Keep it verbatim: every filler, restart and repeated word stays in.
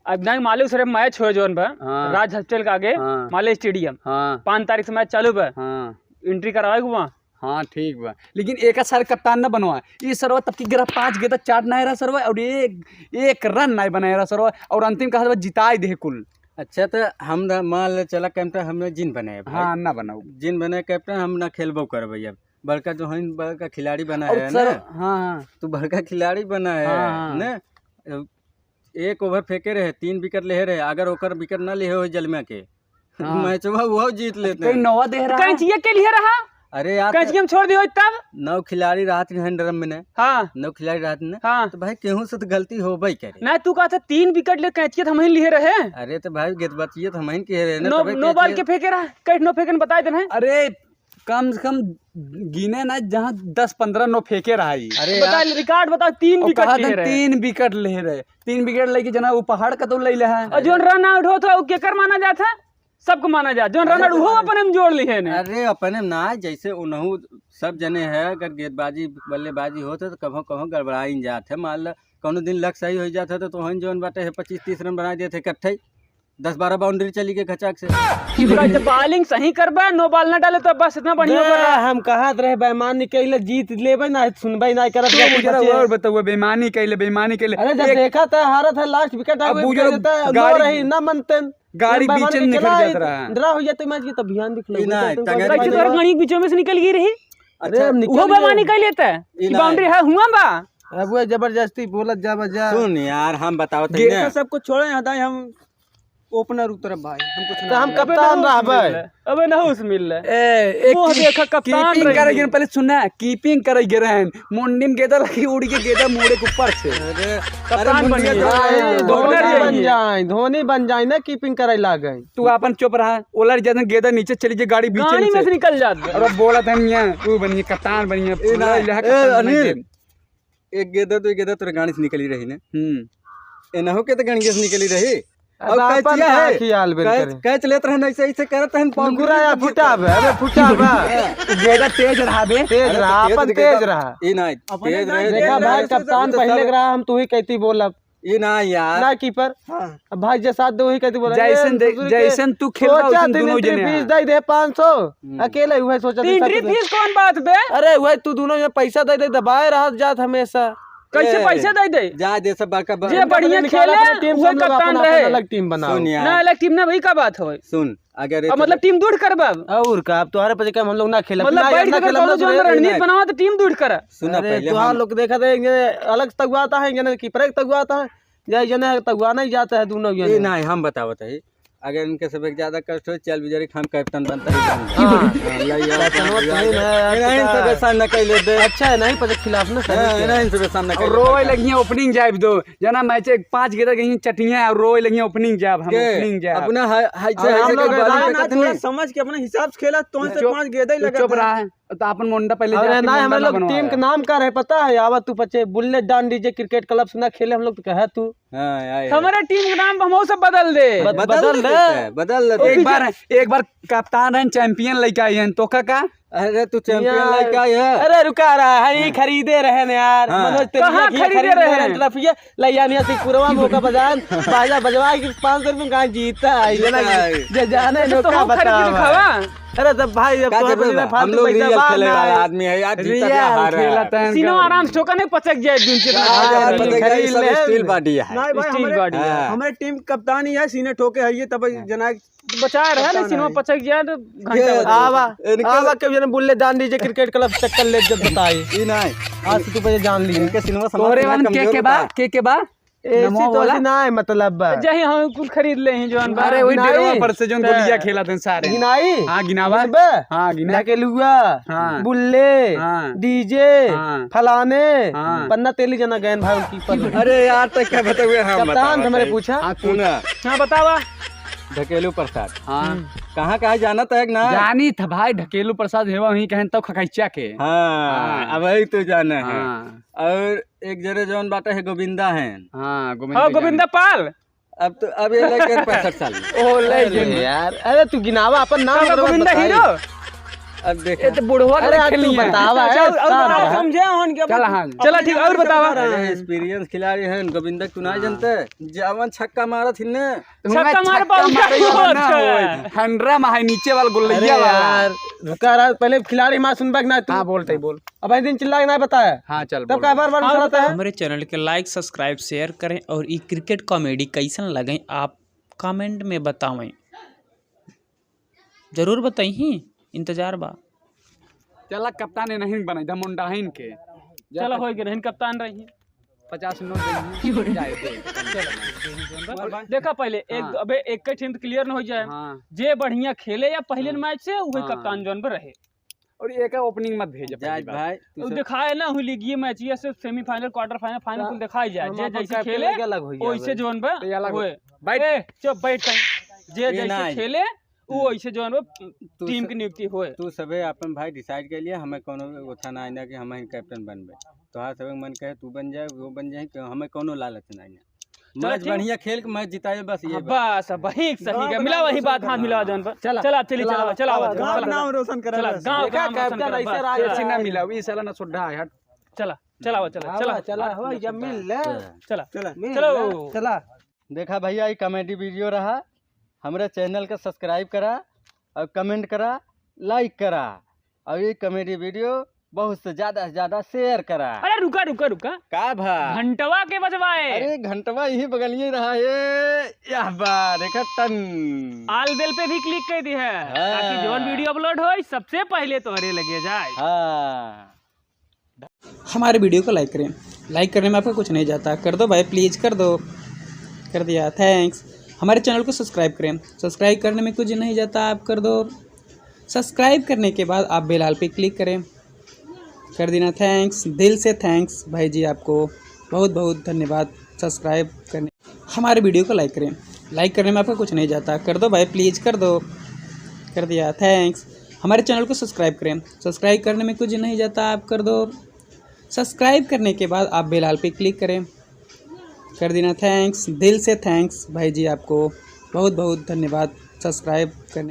अब ना माले उसरे मैच होए जौन बा, हाँ। राज हॉस्टल के आगे, हाँ। माले स्टेडियम। हाँ। पाँच तारीख से मैच चालू बा। हाँ। एंट्री करवाए के बा। हाँ, ठीक बा। लेकिन एक सार कप्तान न बनवा। ई सरवा तब की गिरा पाँच गेंद चाट ना रहा सरवा, और एक, एक रन नहीं बनाए रहा सरवा, और अंतिम कहा सरवा जिताई दे कुल। अच्छा, तो हम ना मान ले चला कैप्टन, हमने जिन बनाए भाई। हाँ, ना बनाओ। जिन बनाए कैप्टन, हम ना खेलबो करबे अब। बड़का जो हइन, बड़का खिलाड़ी बना और है सर, ना। हाँ, हाँ। तू बड़का खिलाड़ी बना है हाँ, हाँ। ना। एक ओवर फेंके रहे, तीन विकेट ले रहे, अगर ओकर विकेट ना ले हो जलम्या के, हाँ। मैचवा वो जीत लेते कहीं हैं। नवा दे रहा। कैंचिया के लिए रहा? अरे यार, कैंचिया में छोड़ दियो तब? नौ खिलाड़ी रहत हैं ड्रम में ने। हाँ। नौ खिलाड़ी रहत ने। हाँ। तो भाई, केहू से तो गलती होबे करे। ना, तू कहा था तीन विकेट ले कैंचिया तो हम ही लिए रहे। अरे तो भाई, गेंदबाजिया तो हम ही किए रहे ना, नो, तबे नो बॉल कैंचिया के फेंके रहा, कैसे नो फेंके न बताए देना है। अरे, कम से कम गिने ना, जहाँ दस पन्द्रह नो फेंके रहा ही। अरे बता, यार। रिकॉर्ड बता, तीन और विकेट कहा लिए था रहे। तीन विकेट ले रहे, तीन विकेट लेके जना वो पहाड़ का तो ले ले है। और जोन रन आउट होत है, वो केकर माना जात है? सबको माना जात। जोन रन आउट, वो अपने में जोड़ लिए है ने। अरे, अपने में ना, जैसे उनहु सब जने है, अगर गेंदबाजी, बल्लेबाजी होत है, तो कभो, कभो गड़बड़ाइन जात है। मान ला, कौनो दिन लक सही हो जात है, तो तोहन जोन बाटे है, पच्चीस तीस रन बना देत है इकट्ठे ही। दस बारह बाउंड्री चली गई खचाक से। भाई, जब बॉलिंग सही करबे, नो बॉल ना डाले, तो बस इतना बढ़िया बे, कर रहा है। हम कहत रहे, बेईमानी कैले जीत लेबे ना, सुनबे ना करत तू बा, कुछ जरा बचे। और बताओ, बेईमानी कैले, बेईमानी कैले। अरे, जब एक देखा था, हारत है, लास्ट विकेट अब आवे, वो जो कहता है, नो गाड़ी, रही, ना मनते। गाड़ी जब बीचे में बेईमानी निकल चला, जात रहा है। ड्रा हो जाते मैच की, तब ध्यान दिख ई लो, ना, बेटा, तुम टंगरी कौन सी बात है? गणित बीचों में से निकल गई रही। अच्छा, अरे, हम निकल वो गए। बेईमानी कैले था? ई कि ना। बाउंड्री है, हुआ बा? अब वो जबरदस्ती बोलत जा बजा। सुन यार, हम बतावत हई गेंद ना। का सब कुछ छोड़े, यहाँ दाई हम ओपनर उतरब भाई, हम कुछ तो ना हम बोलब। कप्तान अबे ना रहबे। उसमें मिल ले, अबे ना उसमें मिल ले। ए, एक वो की-, देखा, कप्तान कीपिंग रही। करे गिरन, पहले सुनना, कीपिंग करे गिरन, मुंडी में गेंदा लगी, उड़ के गेंदा मोड़े के ऊपर से। अरे, कप्तान अरे, बन मुंडिया गया। तो भाई, ओपनर धोनी बन जाए। जाए, धोनी बन जाए ना, कीपिंग करे लागे। तू अपन चुप रहा, ओलर जदन गेंदा नीचे चली जे, गाड़ी बीचे गाड़ी में से। से निकल जात बा। अरे बोला था नहीं, तू बनिए, कप्तान बनिए, ए, पूरा ना, इलाका ए, कप्तान बन अनिल, गए। एक गेंदा, दो गेंदा तोरे गाड़ी से निकली रही ने। हम्म। एनहु के तो गाड़ी से निकली रही। अब और आपन कैचिया का है। ख्याल बेर कैच, करे। कैच लेत रहन, ऐसे, ऐसे करत रहन, बाउंड्री नुकुरा या में फुटा बे, अबे फुटा बे। गेंदा तेज रहा बे। तेज अरे रहा, तो तेज अपन गेंदा, तेज रहा। ई ना, अपने तेज ना रहे, तेज देखा भाई, रहे, कप्तान तो पहले सब के रहा, हम तू ही कहती बोलब। ई ना यार। ना कीपर। हाँ। अब भाई जे साथ दे वही कहती बोला, जैसन ए, दे-, ससुर के जैसन तू खेलबा, सोचा वैसन तीन दोनों entry जने fees हैं। दे दे पाँच सौ। हम्म। अकेले उहे सोचा तीन तीन entry साथ में। Fees कौन बात बे? अरे उहे तू दोनों में पैसा दे दे, दबाए रहत जात हमेशा। कैसे ए, पैसा दे दे? जा दे सब बड़का बड़-, जे बढ़िया निकाल खेले, अपने टीम से उहे हम लोग कप्तान अपना, रहे। अपना अलग टीम बनाओ। सुन यार। ना अलग टीम ना भाई, का बात होय? सुन, अगर अब मतलब टीम दूर करबा अब? और का, अब तोहरे पे कम हम लोग ना खेलब। मतलब ना, बैठ ना के खेलब, कौनो ना जो खेलब। रणनीति बनावा तो टीम दूर करा। सुना अरे, पहले तोहार हम लोग देखा था, एक जने अलग तगुआता है, एक जने कीपर तगुआता है, या एक जने तगुआ नहीं जाता है, दोनों ये जने। नहीं, हम बतावत है, अगर इनके सब एक ज्यादा कष्ट हो, चल बिजरी हम कैप्टन बनता है। हाँ। हाँ, लइया, कैप्टन वो तो नहीं है, इन्हें इनसे बेसान न कर ले दे। अच्छा है, नहीं पता खिलाफ ना हाँ, सही इन्हें इनसे बेसान न कर और ले। रोए लगिए, opening जाए दो। जना मैच एक पाँच गेंद गई चटिया और रोए लगी opening जाब हम, के? Opening जाब। अपना हाय, हाय से, और हाय हम से लोग के बाल राय पे ना कतने? थोड़ा समझ के अपने हिसाब से खेला, तो से नहीं, चुप, पाँच गेंद ही तू लगा चुप था। रहा है। तो अपन मुंडा पहले अरे जाके ना, मुंडा हमारे ना लोग बनवा टीम रहा के है। नाम का रहे पता है? आवा तू पचे बुल्ले डांडी जे क्रिकेट क्लब से ना खेले हम लोग तो कहे तू। हाँ, आए, आए। हमारे टीम के नाम हम सब बदल दे। बद-, बदल बदल दे। देते हैं, बदल देते हैं। एक बार, एक बार कप्तान रहन, चैंपियन लेके आई हैं, तो का, का? अरे, तू चैंपियन यार। लइका है। अरे, रुका रहा है, ई खरीदे रहे न यार। हाँ। मनोज तेलिया कहाँ की खरीदे खरीदे रहे? रहे न, तरफिया, लइया निया से पुरवा मौका बजान, बाजा बजवा के पाँच सौ रुपये में कहाँ जीता है, ये ना जीता है। जे जाने अच्छा, लोग तो का हम खरीद के बतावा। दिखावा। अरे, तब भाई, अब का तोहरे जरूरत बा? फालतू हम लोग पैसा रियल बा खेले ना। वाला आदमी है यार, जीता रियल क्या हारा है? खेलत हैं, सिनेमा का आराम से ठोका नहीं पचक जाए, दिन के हाँ, बाद यार, खरीद पचक जाए, ले। सब स्टील बॉडी है। नहीं भाई, स्टील हमारे, बॉडी है। हाँ। हमारे टीम कप्तानी है, सीने ठोके है, ये तब हाँ। जना बचा रहा है ना, कप्तान सिनेमा है। पचक गया तो घंटा ये बजा। आवा, इनके आवा के जने बुल्ले डांडी जे क्रिकेट क्लब चक्कर ले जब बताई। ई नहीं। आज से तू पहले जान ली। इनके सिनेमा समझ तोरे में वालन के, कमजोर के बा? बा। के, के बा? ऐसी नमो तो वाला? ऐसी ना है, मतलब बा। जही हम कुल खरीद ले हैं, जौन बा। अरे, वही नहीं। डेरवा पर से जौन तो गोलियां खेलत हैं सारे। गिनाई? हाँ, गिनावा। गिनबे? हाँ, गिना। ढकेलुआ, हाँ। बुल्ले, हाँ। डीजे, हाँ। फलाने, हाँ। पन्ना तेली जना गैन भाई उनकी पर। अरे यार, तो क्या बतावे हम कप्तान बतावा से मेरे भाई। पूछा। हाँ, सुना। हाँ, बतावा। ढकेलू प्रसाद। हाँ। हम्म। कहाँ, कहाँ जाना था एक ना? जानी था भाई, ढकेलू प्रसाद हेवा वहीं कहें तो खकैचा के। हाँ, हाँ। अब वही तो जाना है। हाँ। और एक जरे जौन बाटे है गोविंदा है। हाँ, गोविंदा हाँ, के गोविंदा जानी। पाल। अब तो, अब ये लग गए पैंसठ साल। ओ, ले अरे गए। यार, अरे तू गिनावा अपन नाम काका बरोबर गोविंदा बताई। हीरो। अब देख। ये तो बुढ़वा अरे के यार, तू खेली है। बतावा, अच्छा, ए, और साहब। बताओ, समझे हन के चल हाँ। चला ठीक, और बतावा। अरे, experience खिलाड़ी हैं, गोविंदा तू ना जानते, जवन छक्का मारत हिन्ने। छक्का मार छक्का पाऊ मारे वाला ना होत है। होय, हंडरा में है नीचे वाला गुल्लैया अरे वाला। यार, रुका रहा, पहले खिलाड़ी माँ सुनबा कि ना तू? हाँ, बोलते ही बोल। अब एक दिन चिल्ला के ना बताया। हाँ, चल, तब बोल। का बार बार हाँ, मुस्कुराता है? हमारे channel के like, subscribe, share करें और ई cricket comedy कैसन लगे आप comment में बतावें। जरूर बताई ही, इंतजार बा। चला कप्तान नहीं बने, दमुंडाहिन के। चला होई के नहीं कप्तान रही। पचास नोट देंगे। जाए दे। देखा पहले, एक, हाँ। अबे एक ही team clear न हो जाए। हाँ। जे बढ़िया खेले या पहले हाँ। Match से, वही हाँ। कप्तान जौन पर रहे। और एक opening मत भेज जाए पहली बार। भाई, तू और सब दिखाए ना हुई league ये match, ये सब semifinal, quarter final, final हाँ। कुल दिखाई जाए। हम जे अपन जैसे captain खेले, लेके अलग हो गया वैसे भाई। जौन पर तो ये अलग हो-, होए। बैठ। ए, चुप, बैठ तनी। जे ये जैसे ना आई। खेले, उ हम्म। ओइसे जौन बा, तू team स-, के नियुक्ति होए। तू सबे आपन भाई decide कर लिया, हमें कौनो ओथा ना आइना कि हम ही captain बनबे। तोहार सबे मन कहे तू बन जाए, वो बन जाए, कि हमें कौनो लालच ना आइना। चलो, match ठीक। बढ़िया खेल के match जिताए, बस ये हाँ, बात। बस, अब वही सही गाँव है। मिला बनाओ, वही सब बात, हाँ, करना। मिला जौन बा। चला, चला, चली, चला, चला, चला, चला, गाँव चला। नाम रोशन करा चला, बस। गाँव देखा, नाम रोशन captain करा, ऐसे बस, राज चला। ऐसे ना मिला, ई साला ना सुड्ढा है, हट। चला, चला, चला, चला, चला। चला, चला, चला, चला। मिल ले। चला। चला। मिल चलो। ले। चला। देखा भैया, ई comedy video रहा। हमरे channel का subscribe करा और comment करा, like करा और ये comedy video बहुत से ज्यादा से ज्यादा share करा। अरे रुका, रुका, रुका। का भा? घंटवा के बजवाए। अरे घंटवा यही बगलिए रहा है। यह बा, देखा टन। All bell पे भी click कर दी है, हाँ। ताकि जौन video upload होई, सबसे पहले तोहरे लगे जाए। हाँ। हमारे video को like करें। Like करने में आपका कुछ नहीं जाता, कर दो भाई, please कर दो। कर दिया, thanks। हमारे channel को subscribe करें। Subscribe करने में कुछ नहीं जाता, आप कर दो। Subscribe करने के बाद आप bell all पे click करें। कर देना, thanks, दिल से thanks भाई जी, आपको बहुत बहुत धन्यवाद subscribe करने। हमारे video को like करें। Like करने में आपका कुछ नहीं जाता, कर दो भाई, please कर दो। कर दिया, thanks। हमारे channel को subscribe करें। Subscribe करने में कुछ नहीं जाता, आप कर दो। Subscribe करने के बाद आप bell all पे click करें। कर देना, thanks, दिल से thanks भाई जी, आपको बहुत बहुत धन्यवाद subscribe करने।